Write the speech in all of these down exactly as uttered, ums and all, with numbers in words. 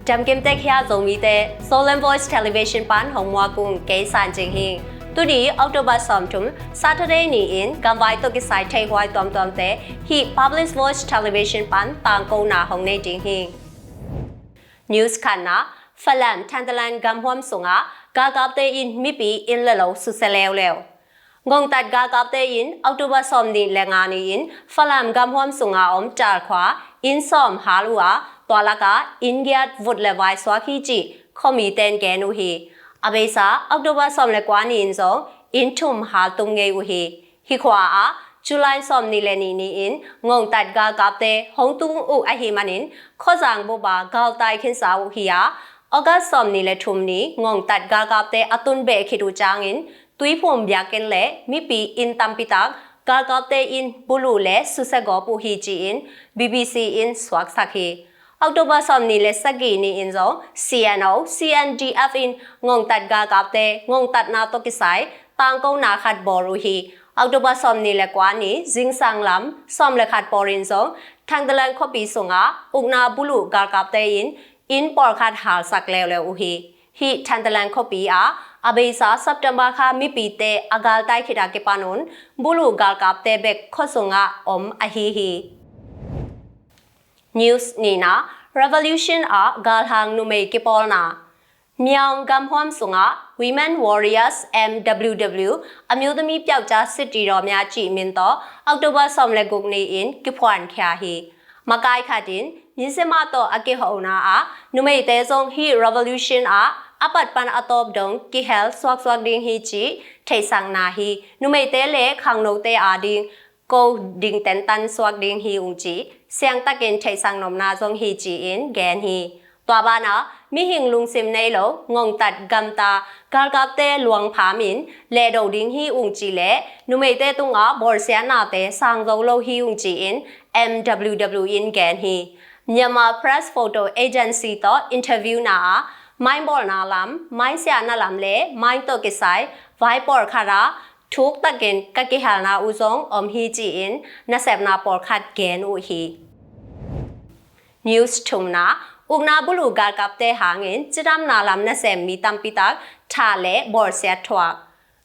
Damkim tek hia Zomite, Zoland Voice Television pan hong muak ung, kei San Cing hi. Tuni October sawmthum, Saturday ni-in gamvai tawh kisai theihhuai tuamtuamte hih Public Voice Television pan tangkona hong nei ding hi. News khatna, Falam Thantlang gamhuam sungah galkapte in mipi inn le lo susia leuleu. Ngongtat galkapte in October sawmnih le nga ni-in Falam gamhuam sunga om Talkhua inn sawm hal uh a, tua lakah inn giat vut le vai suak hi cih khuamite in gen uh hi. A beisa October sawm le kua ni-in zong inn thum hal tum ngei uh hi. Hih khua ah July sawmnih le nih ni-in Ngongtat galkapte hong tung uh ahih manin khuazang bup ah galtai khinsa uh hi a, August sawmnih le thum ni Ngongtat galkapte a tun beh khit uh ciangin Tuiphum biakinn le mipi inn tampi tak galkapte in buluh le susia gawp uh hi ci-in B B C in suaksak hi. October sawmnih le sagih ni-in zong C N O, C N D F in Ngongtat galkapte ngongtatna tawh kisai tangkona khat bawl uh hi. October sawmnih le kua ni zingsang lam sawm le khat pawl in zong Thantlang khuapi sungah ukna buluh galkapte in inn pawlkhat halsak leuleu uh hi. Hih Thantlang khuapi ah a beisa September kha mipite a galtai khit a kipan un buluh galkapte bek khua sungah om ahi hi. News nihna, Revolution ah galhang numei kipawlna. Myaung gamhuam sungah Women Warriors M W W အမျိုးသမီးပျောက်ကျားစစ်တီတော်များ cih min tawh October sawm le guk ni-in kiphuankhia hi. Makai khat in Mizzima tawh a kihona ah numeite zong hih revolution ah a pat pan a tawp dong kihel suaksuak ding hi cih theihsakna hi. Numeite le khangnote ading ko ding tentan suak ding hi ung ci, siangtakin theihsak nopna zong hi ci-in gen hi. Tua banah mihing lungsim nei lo Ngongtat gamta galkapte luangpham in lehdo ding hi ung ci le numeite tungah bawlsiatnate sangzo lo hi ung ci-in M W W in gen hi. Myanmar Press Photo Agency tawh interview na ah mainbawlna lam, mainsiahna lam le main tawh kisai vai pawlkhat ah thuktakin ka kihelna uh zong om hi ci-in nasepna pawlkhat gen uh hi. News thumna, ukna buluh galkapte hangin cidamna lam nasem mi tampi tak thah le bawlsiat thuak.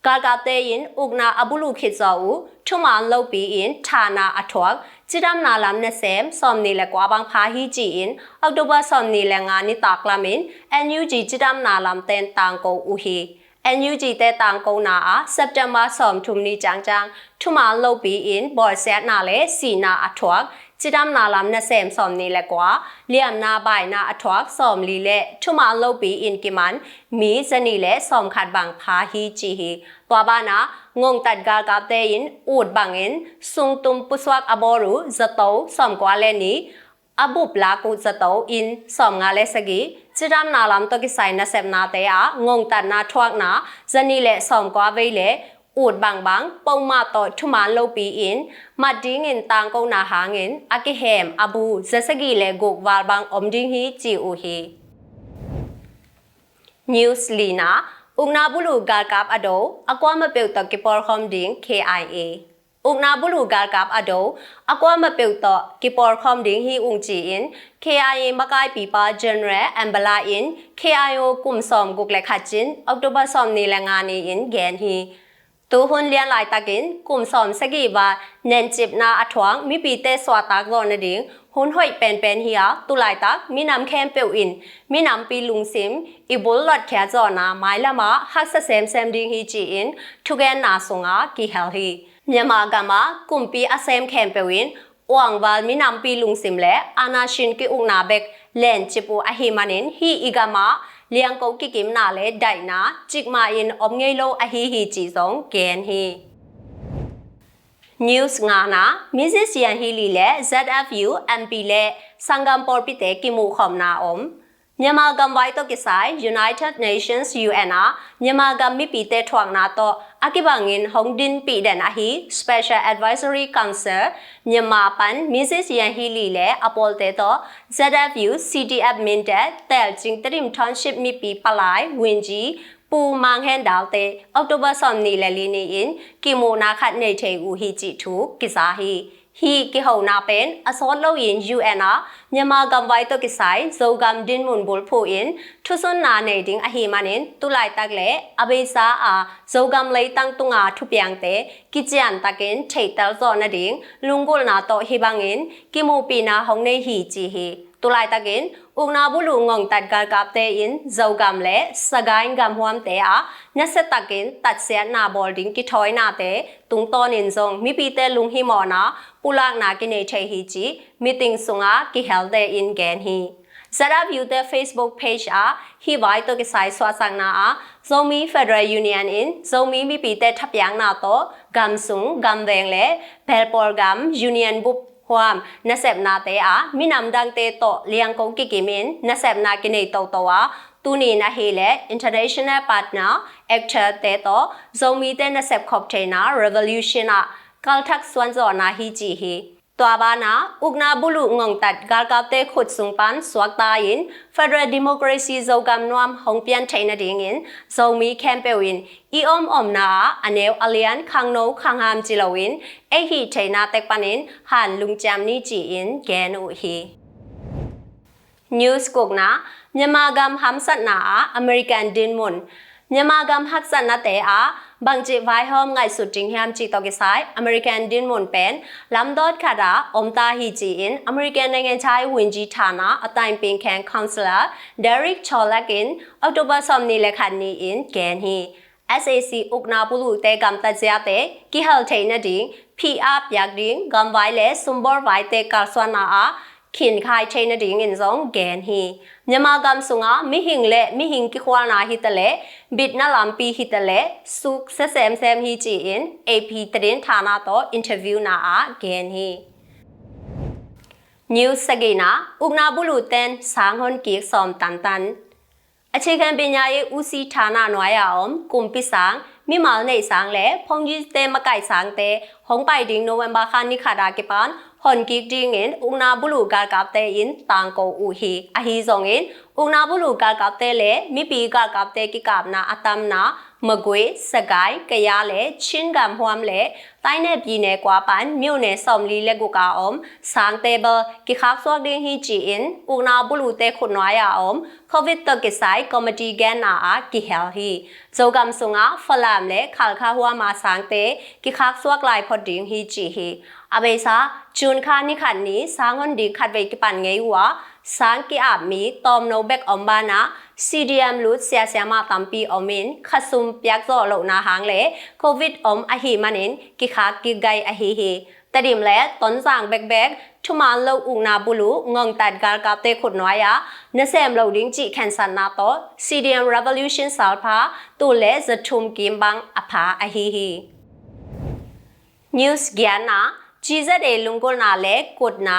Galkapte in ukna a buluh khit zaw uh thuman lopi in thahna a thuak cidamna lam nasem sawmnih le kua bang pha hi ci-in October sawmnih le nga nitak lamin N U G cidamna lamte in tangko uh hi. N U G te tangkona ah September sawmthum ni ciangciang thuman lopi in bawlsiatna le sihna a thuak cidamna lam nasem sawmnih le kua, liamna baina a thuak sawmli le thuman lopi in kiman mi zanih le sawmkhat bang pha hi ci hi. Tua banah Ngongtat galkapte in ut bangin sungtum pusuak a bawl uh zato sawmkua le nih, a bup lak uh zato inn sawmnga le sagih, cidamna lam tawh kisai nasepnate ah ngongtatna thuakna zanih le sawmkua vei le ut bangbang poma tawh thuman lopi in mat dingin tangkona hangin a kihem a bu zasagih le guk val bang om ding hi ci uh hi. News lina, ukna buluh galkap a do a kuamah peuh tawh kipawlkhawm ding K I A. Ukna buluh galkap a do a kuamah peuh tawh kipawlkhawm ding hi ung ci-in K I A makaipipa General Ambala in K I O kum sawmguk le khat cin October sawmnih le nga ni-in gen hi. Tuhun lian laitakin kum sawmsagih val nencipna a thuak mipite suahtak zawh nading hun hoih penpen hi a, tulaitak minam khempeuh in minampi lungsim i bul lotkhiat zawhna mailamah haksa semsem ding hi ci-in thugenna sungah kihel hi. Myanmar gamah kumpi a sem khempeuh in uangval minampi lungsim le anasin ki-ukna bek lencip uh ahih manin hih i gamah liangko kikimna le daihna cikmah in om ngei lo ahi hi cih zong gen hi. News ngana, Missus Yanghee Lee le Z F U M P le sanggam pawlpite kimuhkhawmna om. Myanmar gamvai tawh kisai United Nations U N ah Myanmar gam mipite thuakna tawh a kibangin hong dinpih den ahi Special Advisory Council Myanmar pan Missus Yanghee Lee le a pawlte tawh Z F U C D F minte Telcing Tedim Township mipi palai Winji Pu Mang Hen Dal te October sawmnih le li ni-in kimuhna khat nei thei uh hi cih thu kiza hi. Hih kihona pen a sawt loin U N ah Myanmar gamvai tawh kisai Zogam dinmun bulphuh in thusunna nei ding ahih manin tulaitak le a beisa a Zogam leitang tunga thupiangte kiciantakin theihtel zawh nading lunggulhna tawh hih bangin kimuhpihna hong nei hi ci hi. Tulaitakin ukna buluh ngongtat galkapte in Zogam le Sagaing gamhuamte ah nasiatakin tatsiatna bawl ding kithawinate tungtawnin zong mipite lunghimawhna pulakna kinei thei hi ci meeting sunga kihelte in gen hi. Z R U te Facebook page ah hih vai tawh kisai suahsakna ah Zomi Federal Union in Zomi mipite thapiakna tawh gamsung, gamveng le belpawl gam union bup huam nasepnate ah minam dangte tawh liangko kikim in nasepna kinei toto a, tuni in ahileh international partner actor te tawh Zomite nasep khop theihna revolution ah kalthak suanzawhna hi ci hi. Tua banah ukna buluh ngongtat galkapte khut sung pan suakta in federal democracy Zogam nuam hong pian theih nadingin Zomi khempeuh in i om omna ah a neu a lian khangno khangham ci loin ei hih theihna tek panin han lungciam ni ci-in gen uh hi. News gukna, Myanmar gam hamsatna ah American dinmun. Myanmar gam haksatnate ah bangci vaihawm ngaihsut ding hiam cih tawh kisai American dinmun pen lamdawt khat ah omta hi ci-in American နိုင်ငံခြားရေးဝန်ကြီးဌာန အတိုင်ပင်ခံ counselor Derek Chollet in October sawmnih le khat ni-in gen hi. S A C ukna buluhte gamtat ziate kihel theih nading, P R piak ding, gamvai le sumbawl vaite kalsuanna ah khinkhai thei nadingin zong gen hi. Myanmar gam sungah mihing le mihing kikhualna hitaleh bitna lampi hitaleh suk sia semsem hi ci-in A P tadin thana tawh interview na ah gen hi. News sagihna, ukna buluh ten sang hon kik sawm tantan. အခြေခံပညာရေးဦးစီးဌာန nuai a om Kumpicang, mimal neih sang le phongyite makaih sangte hong pai ding November kha ni khat a kipan honkik dingin ukna buluh galkapte in tangko uh hi. Ahi zongin ukna buluh galkapte le mipi galkapte kikapna a tamna Magway, Sagaing, Kayah le Chin gamhuam le တိုင်းနဲ့ပြည်နယ် kua pan မြို့နယ် sawmli le guk a om sangte bel kikhaksuak ding hi ci-in ukna buluhte khutnuai a om Covid tawh kisai committee genna ah kihel hi. Zogam sungah Falam le Khalkha huam a sangte kikhaksuak lai phot ding hi ci hi. A beisa June kha ni khat ni sang hon ding khatvei kipan ngei uh a, sang ki-ap mi tawmno bek om banah C D M lut siasiama tampi om in khasum piakzawh lohna hang le Covid om ahih manin kikhak kik gai ahi hi. Tedim le Tonzang bekbek thuman lo ukna buluh ngongtat galkapte khutnuai ah nasem lo ding cih khensatna tawh C D M Revolution salpha tul le zathum kim bang a pha ahi hi. News giatna, G Z A lunggulhna le kutna.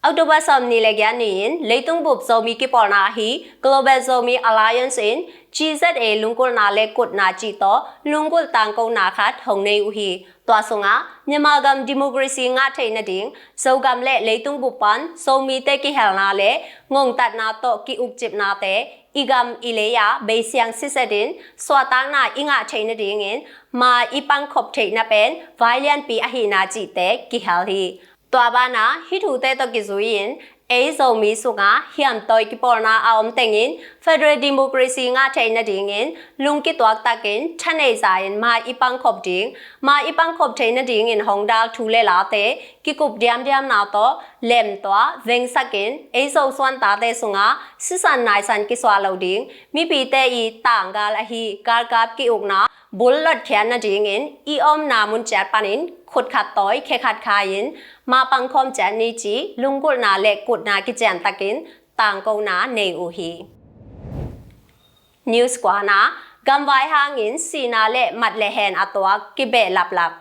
October sawmnih le giat ni-in leitung bup Zomi kipawlna ahi Global Zomi Alliance in G Z A lunggulhna le kutna cih tawh lunggulh tangkona khat hong nei uh hi. Tua sungah Myanmar gam democracy ngah theih nading Zogam le leitung bup pan Zomite kihelna le ngongtatna tawh ki-ukcipnate i gam i lei ah beisiang sisetin suahtakna i ngah theih nadingin ma i pangkhop theihna pen vai lianpi ahihna cihte kihel hi. Tua banah hih thute tawh kizui-in ei Zomi sungah hiamtawi kipawlna a om tengin federal democracy ngah theih nadingin lungkituak takin thaneihza in ma i pangkhop ding, ma i pangkhop theih nadingin hong dal thu le late kikup diamdiamna tawh lemtuah vengsakin ei Zosuan tate sungah sisan naisan kisuah lo ding, mipite i tanggal ahi galkap ki-ukna bul lotkhiat nadingin i omna mun ciat panin khut khat tawi khe khat khai-in ma pangkhawm ciat ni ci lunggulhna le kutna kiciantakin tangkona nei uh hi. News kuana, gamvai hangin sihna le mat le hen a tuak kibeh laplap.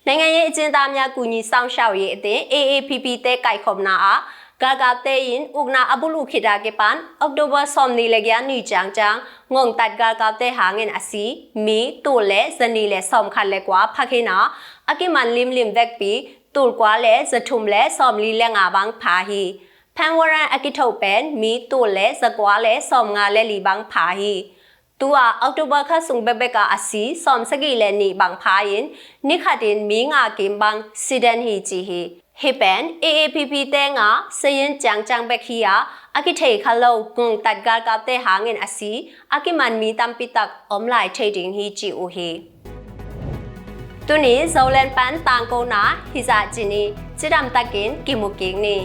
နိုင်ငံရေးအကျဉ်းသားများကူညီစောင့်ရှောက်ရေးအသင်း A A P P တဲကိုက်ခုပ်နာအား ဂါဂါတဲရင် ဥက္ကနာအဘူးလူခိတာကပန် အောက်တိုဘာ စောမ်နီလဂျာ နွီကျင်ကျင် ငုံတတ်ဂါဂါတဲဟငင်အစီ မီ တူလဲ ဇနီလဲ စောမ်ခတ်လဲကွာ ဖခင်နာ အကမန်လိမ်လိမ်ဝက်ပီ တူကွာလဲ ဇထုမ်လဲ စောမ်လီလဲငါဘင်ဖာဟီ ဖန်ဝရန်အကထုပ်ပဲ မီ တူလဲ ဇကွာလဲ စောမ်ငါလဲလီဘင်ဖာဟီ Tu-a October kha sung bekbek ah a si sawmsagih le nih bang pha-in ni khatin mi nga kim bang si den hi ci hi. Hih pen A A P P teng a sayin ciangciang bek hi-a, a kithei kha lo ngongtat galkapte hangin a si a kiman mi tampi tak om lai thei ding hi ci uh hi. Tuni Zoland pan tangkona hizah ci ni, cidam takin kimu kik ni.